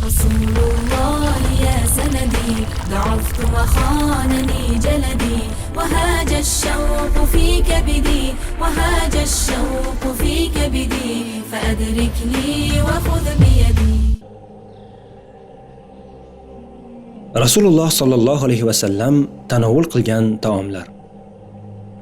رسول الله يا سندي، ضعفت وخانني جلدي، وهاج الشوق في كبدي، وهاج الشوق في كبدي، فأدركني وخذ بيدي. Rasululloh sollallohu alayhi va sallam tanovul qilgan taomlar.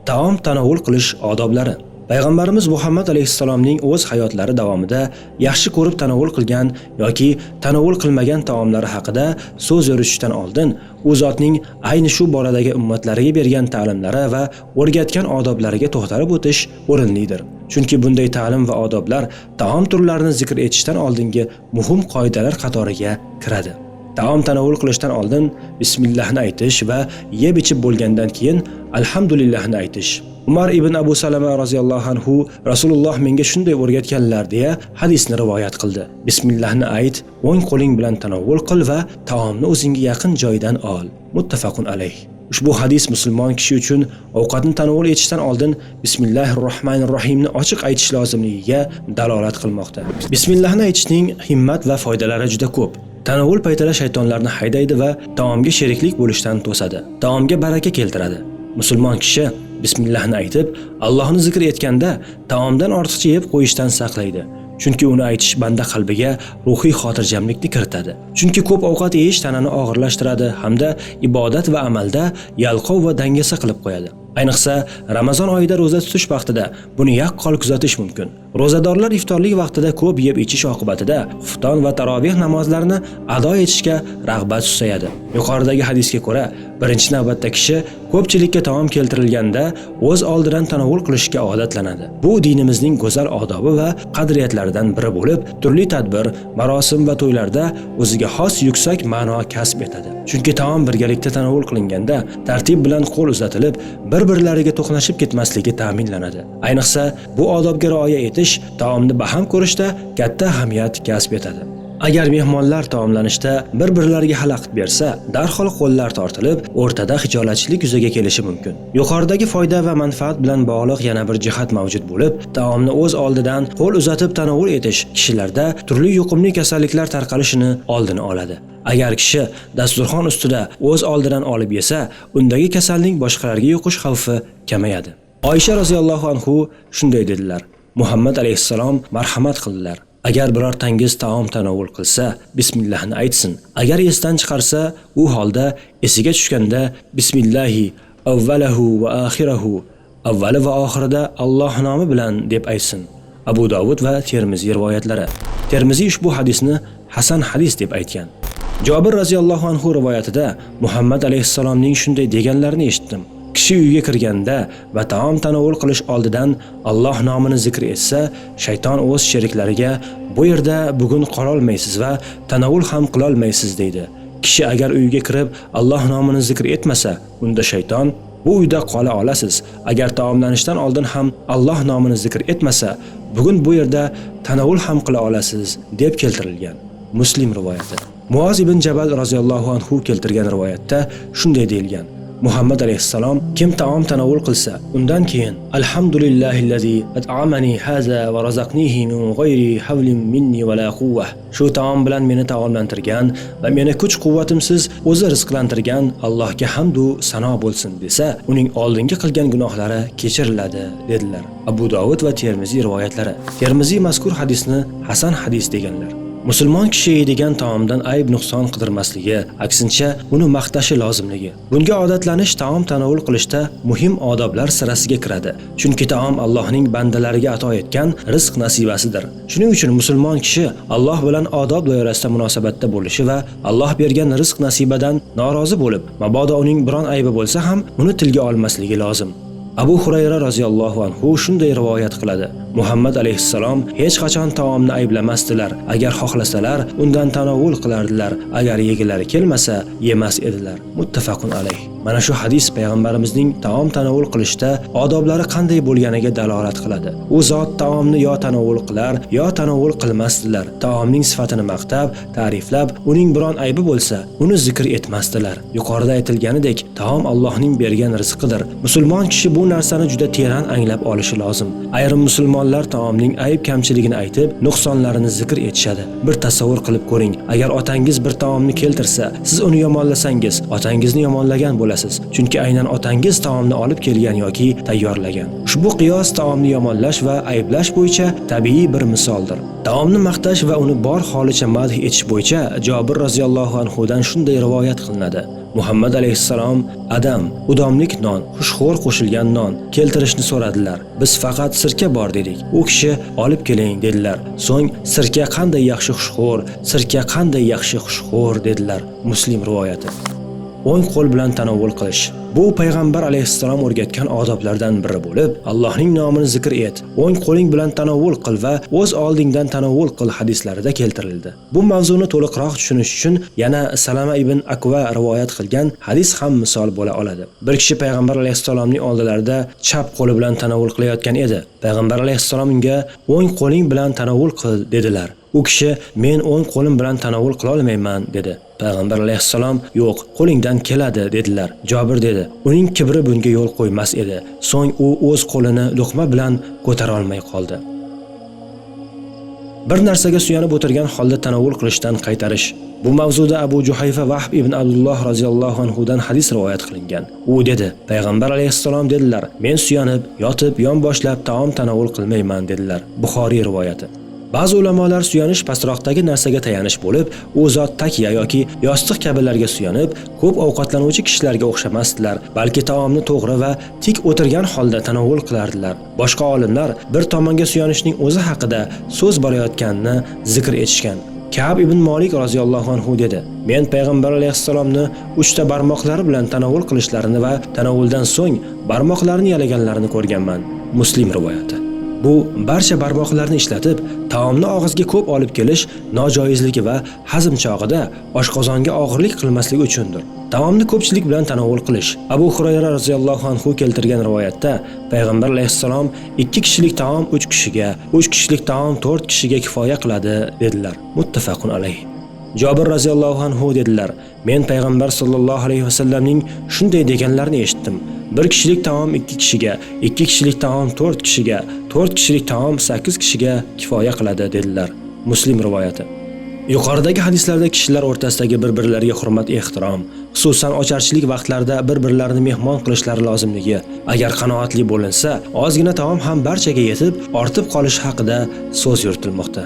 Taom tanovul qilish odoblari. Payg'ambarimiz Muhammad alayhissalomning o'z hayotlari davomida yaxshi ko'rib tanovul qilgan yoki tanovul qilmagan taomlari haqida so'z yuritishdan oldin u zotning ayni shu boradagi ummatlariga bergan ta'limlari va o'rgatgan odoblariga to'xtalib o'tish o'rinlidir. Chunki bunday ta'lim va odoblar taom turlarini zikr etishdan oldingi muhim qoidalar qatoriga kiradi. Taom tanovul qilishdan oldin bismillahni aytish va yeb ichib bo'lgandan keyin alhamdulillahni aytish. Umar ibn Abu Salama roziyallohu anhu Rasululloh menga shunday o'rgatganlar deya hadisni rivoyat qildi. Bismillahni ayt, o'ng qo'ling bilan tanovul qil va taomni o'zingga yaqin joydan ol. Muttafaqun alayh. Ushbu hadis musulmon kishi uchun ovqatni tanovul etishdan oldin Bismillahirrohmanirrohimni ochiq aytish lozimligiga dalolat qilmoqda. Bismillahni aytishning himmat va foydalari juda ko'p. Tanovul paytida shaytonlarni haydaydi va taomga sheriklik bo'lishdan to'sadi. Taomga baraka keltiradi. Musulmon kishi bismillahni aytib, Allohni zikr etganda taomdan ortiqcha yeb qo'yishdan saqlaydi. Chunki uni aytish banda qalbiga ruhiy xotirjamlikni kiritadi. Chunki ko'p ovqat yeyish tanani og'irlashtiradi hamda ibodat va amalda yalqov va dangasa qilib qo'yadi. Ayniqsa Ramazon oyida ro'za tutish vaqtida buni yaqqol kuzatish mumkin. Ro'zadorlar iftorlik vaqtida ko'p yeb ichish oqibatida xufton va taroveh namozlarini ado etishga rag'bat susayadi. Yuqoridagi hadisga ko'ra, birinchi navbatda kishi ko'pchilikka taom keltirilganda o'z oldidan tanovul qilishga odatlanadi. Bu dinimizning go'zal odobi va qadriyatlaridan biri bo'lib, turli tadbir, marosim va to'ylarda o'ziga xos yuksak ma'no kasb etadi. Chunki taom birgalikda tanovul qilinganda tartib bilan qo'l uzatilib, bir-birlariga to'qnashib ketmasligi ta'minlanadi. Ayniqsa, bu odobga rioya etish taomni baham ko'rishda katta ahamiyat kasb etadi. Agar mehmonlar taomlanishda bir-birlariga xalaqit bersa, darhol qo'llar tortilib, o'rtada hijolatchilik yuzaga kelishi mumkin. Yuqoridagi foyda va manfaat bilan bog'liq yana bir jihat mavjud bo'lib, taomni o'z oldidan qo'l uzatib tanovul etish kishilarda turli yuqumli kasalliklar tarqalishini oldini oladi. Agar kishi dasturxon ustida o'z oldidan olib yesa, undagi kasallik boshqalarga yuqish xavfi kamayadi. Oysha roziyallohu anhu shunday dedilar: Muhammad alayhissalom marhamat qildilar. Agar birortangiz taom tanovul qilsa, bismillahni aytsin. Agar esdan chiqarsa, u holda esiga tushganda bismillahi avvalahu va axirahu, avvali va oxirida Alloh nomi bilan deb aytsin. Abu Dovud va Termiziy rivoyatlari. Termiziy ushbu hadisni hasan hadis deb aytgan. Jobir roziyallohu anhu rivoyatida Muhammad alayhissalomning shunday deganlarini eshitdim. Kishi uyga kirganda va taom tanovul qilish oldidan Alloh nomini zikr etsa, shayton o'z sheriklariga bu yerda bugun qololmaysiz va tanovul ham qilolmaysiz deydi. Kishi agar uyga kirib Alloh nomini zikr etmasa, unda shayton bu uyda qola olasiz. Agar taomlanishdan oldin ham Alloh nomini zikr etmasa, bugun bu yerda tanovul ham qila olasiz deb keltirilgan. Muslim rivoyati. Muoz ibn Jabal roziyallohu anhu keltirgan rivoyatda shunday deyilgan: Muhammad alayhissalom kim taom tanovul qilsa, undan keyin alhamdulillahillazi at'amani haza va razaqnihi min g'ayri havlin minni va la quvvah. Shu taom bilan meni taomlantirgan va meni kuch-quvvatimsiz o'zi rizqlantirgan Allohga hamd u sano bo'lsin desa, uning oldingi qilgan gunohlari kechiriladi dedilar. Abu Dovud va Termiziy rivoyatlari. Termiziy mazkur hadisni hasan hadis deganlar. Musulmon kishi yeydigan taomdan ayb nuqson qidirmasligi, aksincha uni maqtashi lozimligi. Bunga odatlanish taom tanovul qilishda muhim odoblar sirasiga kiradi. Chunki taom Allohning bandalariga ato etgan rizq nasibasidir. Shuning uchun musulmon kishi Alloh bilan odob doirasida munosabatda bo'lishi va Alloh bergan rizq nasibadan norozi bo'lib, mabodo uning biron aybi bo'lsa ham uni tilga olmasligi lozim. Abu Hurayra roziyallohu anhu shunday rivoyat qiladi: Muhammad alayhissalom hech qachon taomni ayblamasdilar. Agar xohlasalar, undan tanovul qilardilar. Agar yegilari kelmasa, yemas edilar. Muttafaqun alayh. Mana shu hadis payg'ambarimizning taom tanovul qilishda odoblari qanday bo'lganiga dalolat qiladi. U zot taomni yo tanovul qilar, yo tanovul qilmasdilar. Taomning sifatini maqtab, ta'riflab, uning biron aybi bo'lsa, uni zikr etmasdilar. Yuqorida aytilganidek, taom Allohning bergan rizqidir. Musulmon kishi bu narsani juda teran anglab olishi lozim. Ayrim musulmonlar Musulmonlar taomning ayb kamchiligini aytib, nuqsonlarini zikr etishadi. Bir tasavvur qilib ko'ring, agar otangiz bir taomni keltirsa, siz uni yomonlasangiz, otangizni yomonlagan bo'lasiz. Chunki aynan otangiz taomni olib kelgan yoki tayyorlagan. Ushbu qiyos taomni yomonlash va ayblash bo'yicha tabiiy bir misoldir. Taomni maqtash va uni bor holicha madh etish bo'yicha Jobir roziyallohu anhudan shunday rivoyat qilinadi. Muhammad alayhissalom adam, udomlik non, xushxo'r qo'shilgan non keltirishni so'radilar. Biz faqat sirka bor dedik. U kishi olib keling dedilar. So'ng sirka qanday yaxshi xushxo'r, sirka qanday yaxshi xushxo'r dedilar. Muslim rivoyati. O'ng qo'l bilan tanovul qilish. Bu payg'ambar alayhissalom o'rgatgan odoblardan biri bo'lib, Allohning nomini zikr et, o'ng qo'ling bilan tanovul qil va o'z oldingdan tanovul qil hadislarida keltirildi. Bu mavzuni to'liqroq tushunish uchun yana Salama ibn Akva rivoyat qilgan hadis ham misol bo'la oladi. Bir kishi payg'ambar alayhissalomning oldilarida chap qo'li bilan tanovul qilayotgan edi. Payg'ambar alayhissalom unga o'ng qo'ling bilan tanovul qil dedilar. U kishi men o'ng qo'lim bilan tanovul qila olmayman dedi. Payg'ambar alayhissalom yo'q, qo'lingdan keladi dedilar. Jobir dedi, uning kibri bunga yo'l qo'ymas edi. So'ng u o'z qo'lini luqma bilan ko'tara olmay qoldi. Bir narsaga suyanib o'tirgan holda tanovul qilishdan qaytarish. Bu mavzuda Abu Juhayfa Vahb ibn Abdulloh roziyallohu anhudan hadis rivoyat qilingan. U dedi, payg'ambar alayhissalom dedilar, men suyanib, yotib, yonboshlab taom tanovul qilmayman dedilar. Buxoriy rivoyati. Ba'zi ulamolar suyanish pastroqdagi narsaga tayanish bo'lib, u zot takya yoki yostiq kabilarga suyanib, ko'p ovqatlanuvchi kishilarga o'xshamasdilar, balki taomni to'g'ri va tik o'tirgan holda tanovul qilardilar. Boshqa olimlar bir tomonga suyanishning o'zi haqida so'z borayotganini zikr etishgan. Ka'b ibn Malik roziyallohu anhu dedi: Men payg'ambar alayhissalomni 3 ta barmoqlari bilan tanovul qilishlarini va tanovuldan so'ng barmoqlarini yalaganlarini ko'rganman. Muslim rivoyati. Bu barcha barmoqlarni ishlatib, taomni og'izga ko'p olib kelish nojoizligi va hazm chog'ida oshqozonga og'irlik qilmasligi uchundir. Taomni ko'pchilik bilan tanovul qilish. Abu Hurayra roziyallohu anhu keltirgan rivoyatda payg'ambar alayhissalom 2 kishilik taom 3 kishiga, 3 kishilik taom 4 kishiga kifoya qiladi dedilar. Muttafaqun alayh. Jobir roziyallohu anhu dedilar: Men payg'ambar sollallohu alayhi vasallamning shunday deganlarini eshitdim. 1 kishilik taom 2 kishiga, 2 kishilik taom 4 kishiga, 4 kishilik taom 8 kishiga kifoya qiladi dedilar. Muslim rivoyati. Yuqoridagi hadislarda kishilar o'rtasidagi bir-birlariga hurmat ehtirom, xususan ocharchilik vaqtlarida bir-birlarini mehmon qilishlari lozimligi, agar qanoatli bo'linsa, ozgina taom ham barchaga yetib, ortib qolishi haqida so'z yuritilmoqda.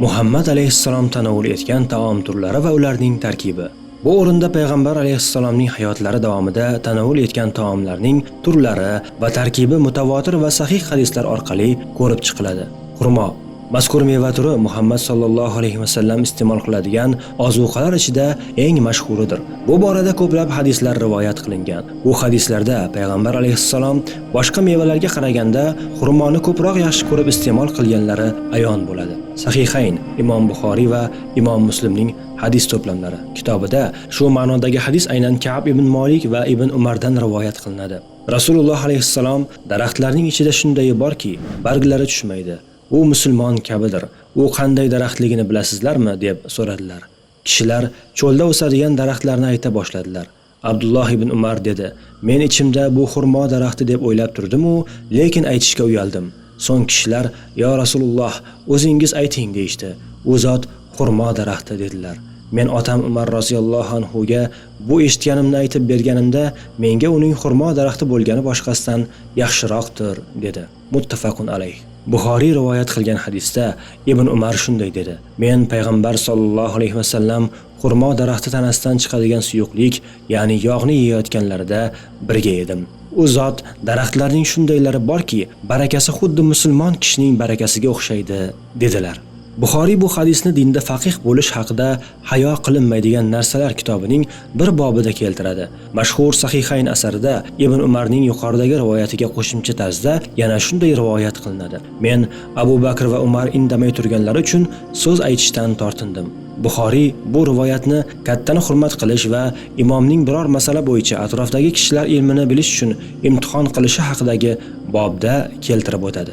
Muhammad alayhissalom tanovul etgan taom turlari va ularning tarkibi. Bu o'rinda payg'ambar alayhissalomning hayotlari davomida tanovul etgan taomlarning turlari va tarkibi mutavotir va sahih hadislar orqali ko'rib chiqiladi. Xurmo. Mazkur meva turi Muhammad sallallohu alayhi vasallam iste'mol qiladigan ozuqalar ichida eng mashhuridir. Bu borada ko'plab hadislar rivoyat qilingan. Bu hadislarda payg'ambar alayhissalom boshqa mevalarga qaraganda xurmoni ko'proq yaxshi ko'rib iste'mol qilganlari ayon bo'ladi. Sahihayn, Imom Buxoriy va Imom Muslimning hadis to'plamlari kitobida shu ma'nodagi hadis aynan Ka'b ibn Malik va ibn Umardan rivoyat qilinadi. Rasululloh alayhissalom daraxtlarning ichida shundayi borki, barglari tushmaydi. U musulmon kabidir. U qanday daraxtligini bilasizlarmi deb so'radilar. Kishilar cho'lda o'sadigan daraxtlarni ayta boshladilar. Abdulloh ibn Umar dedi: Men ichimda bu xurmo daraxti deb o'ylab turdim-u, lekin aytishga uyaldim. So'ng kishilar: "Ya Rasululloh, o'zingiz ayting" deyishdi. U zot xurmo daraxti dedilar. Men otam Umar roziyallohu anhuga bu eshitganimni aytib berganimda, menga uning xurmo daraxti bo'lgani boshqasidan yaxshiroqdir dedi. Muttafaqun alayh. Buxoriy rivoyat qilgan hadisda Ibn Umar shunday dedi: Men payg'ambar sollallohu alayhi vasallam xurmo daraxti tanasidan chiqadigan suyuqlik, ya'ni yog'ni yeyotganlarida birga edim. U zot daraxtlarning shundaylari borki, barakasi xuddi musulmon kishining barakasiga o'xshaydi dedilar. Buxoriy bu hadisni dinda faqih bo'lish haqida hayo qilinmaydigan narsalar kitobining bir bobida keltiradi. Mashhur Sahihayn asarida Ibn Umarning yuqoridagi rivoyatiga qo'shimcha tarzda yana shunday rivoyat qilinadi: Men Abu Bakr va Umar indamay turganlari uchun so'z aytishdan tortindim. Buxoriy bu rivoyatni kattani hurmat qilish va imomning biror masala bo'yicha atrofdagi kishilar ilmini bilish uchun imtihon qilishi haqidagi bobda keltirib o'tadi.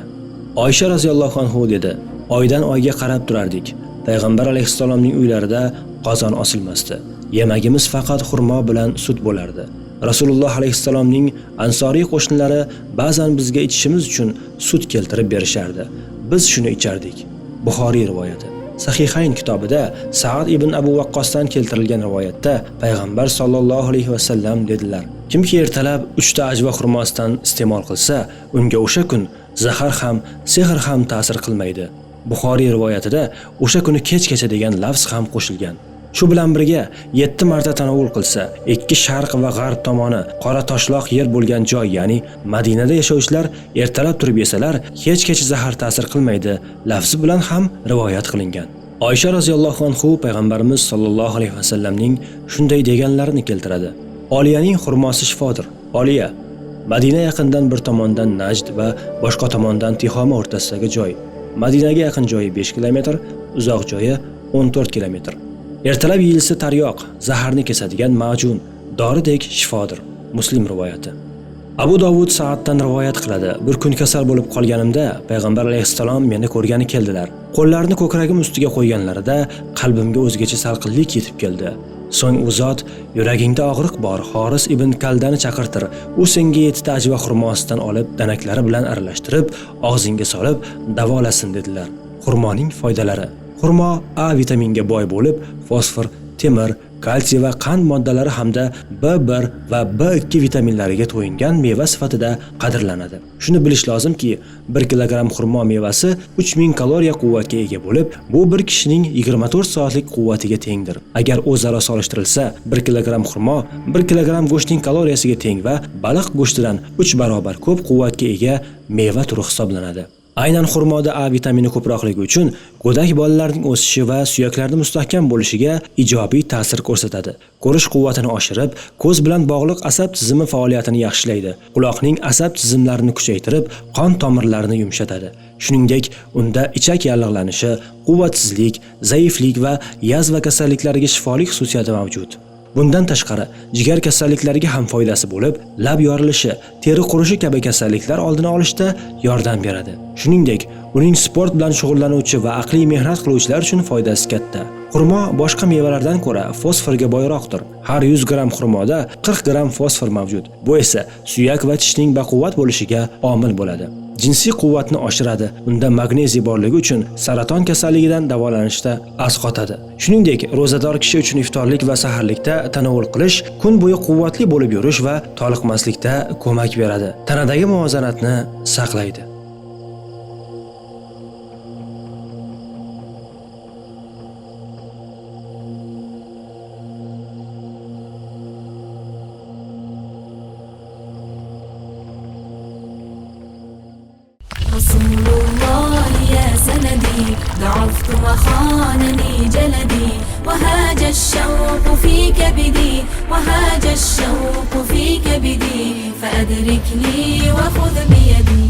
Oysha roziyallohu anhu dedi: Oydan oyga qarab turardik. Payg'ambar alayhissalomning uylarida qozon osilmasdi. Yemagimiz faqat xurmo bilan sut bo'lardi. Rasululloh alayhissalomning ansoriy qo'shnilari ba'zan bizga ichishimiz uchun sut keltirib berishardi. Biz shuni ichardik. Buxoriy rivoyati. Sahihayn kitobida Sa'd ibn Abu Waqqosdan keltirilgan rivoyatda payg'ambar sollallohu alayhi vasallam dedilar: Kimki ertalab 3 ta ajva xurmosidan iste'mol qilsa, unga o'sha kun zahar ham, sehr ham ta'sir qilmaydi. Buxoriy rivoyatida o'sha kuni kechgacha degan lafz ham qo'shilgan. Shu bilan birga 7 marta tanovul qilsa, 2 sharq va g'arb tomoni qora toshloq yer bo'lgan joy, ya'ni Madinada yashovchilar ertalab turib yesalar, hechgacha zahar ta'sir qilmaydi lafzi bilan ham rivoyat qilingan. Oysha roziyallohu anhu payg'ambarimiz sollallohu alayhi vasallamning shunday deganlarini keltiradi: Oliyaning xurmosi shifodir. Oliya Madina yaqindan bir tomondan Najd va boshqa tomondan Tihoma o'rtasidagi joy. Madinaga yaqin joyi 5 kilometr, uzoq joyi 14 kilometr. Ertalab yeyilsa taryoq, zaharni kesadigan majun, doridek shifodir. Muslim rivoyati. Abu Dovud Sa'ddan rivoyat qiladi. Bir kun kasal bo'lib qolganimda payg'ambar alayhissalom meni ko'rgani keldilar. Qo'llarini ko'kragim ustiga qo'yganlarida qalbimga o'zgacha salqinlik yetib keldi. So'ng u zot: "Yuragingda og'riq bor, Xoris ibn Kaldani chaqirtir. U senga 7 ta ajva xurmosidan olib, danaklari bilan aralashtirib, og'zingga solib davolasin" dedilar. Xurmoning foydalari. Xurmo A vitaminga boy bo'lib, fosfor, temir, kalsiy va qand moddalari hamda B1 va B2 vitaminlariga to'yingan meva sifatida qadrlanadi. Shuni bilish lozimki, 1 kilogramm xurmo mevasi 3000 kaloriya quvvatga ega bo'lib, bu bir kishining 24 soatlik quvvatiga tengdir. Agar o'zaro solishtirilsa, 1 kilogramm xurmo 1 kilogramm go'shtning kaloriyasiga teng va baliq go'shtidan 3 barobar ko'p quvvatga ega meva turi hisoblanadi. Aynan xurmoda A vitamini ko'proqligi uchun go'dak bolalarning o'sishi va suyaklarni mustahkam bo'lishiga ijobiy ta'sir ko'rsatadi. Ko'rish quvvatini oshirib, ko'z bilan bog'liq asab tizimi faoliyatini yaxshilaydi. Quloqning asab tizimlarini kuchaytirib, qon tomirlarini yumshatadi. Shuningdek, unda ichak yallig'lanishi, quvvatsizlik, zaiflik va yazva kasalliklariga shifolik xususiyati mavjud. Bundan tashqari, jigar kasalliklariga ham foydasi bo'lib, lab yorilishi, teri qurishi kabi kasalliklar oldini olishda yordam beradi. Shuningdek, uning sport bilan shug'ullanuvchi va aqliy mehnat qiluvchilar uchun foydasi katta. Xurmo boshqa mevalardan ko'ra fosforga boyroqdir. Har 100 gramm xurmoda 40 gramm fosfor mavjud. Bu esa suyak va tishning baquvvat bo'lishiga omil bo'ladi. Jinsiy quvvatni oshiradi. Unda magneziy borligi uchun saraton kasalligidan davolanishda asqotadi. Shuningdek, ro'zador kishi uchun iftorlik va saharlikda tanovul qilish kun bo'yi quvvatli bo'lib yurish va toliqmaslikda ko'mak beradi. Tanadagi muvozanatni saqlaydi. رسول الله يا سندي، ضعفت وخانني جلدي، وهاج الشوق في كبدي، وهاج الشوق في كبدي، فأدركني وخذ بيدي.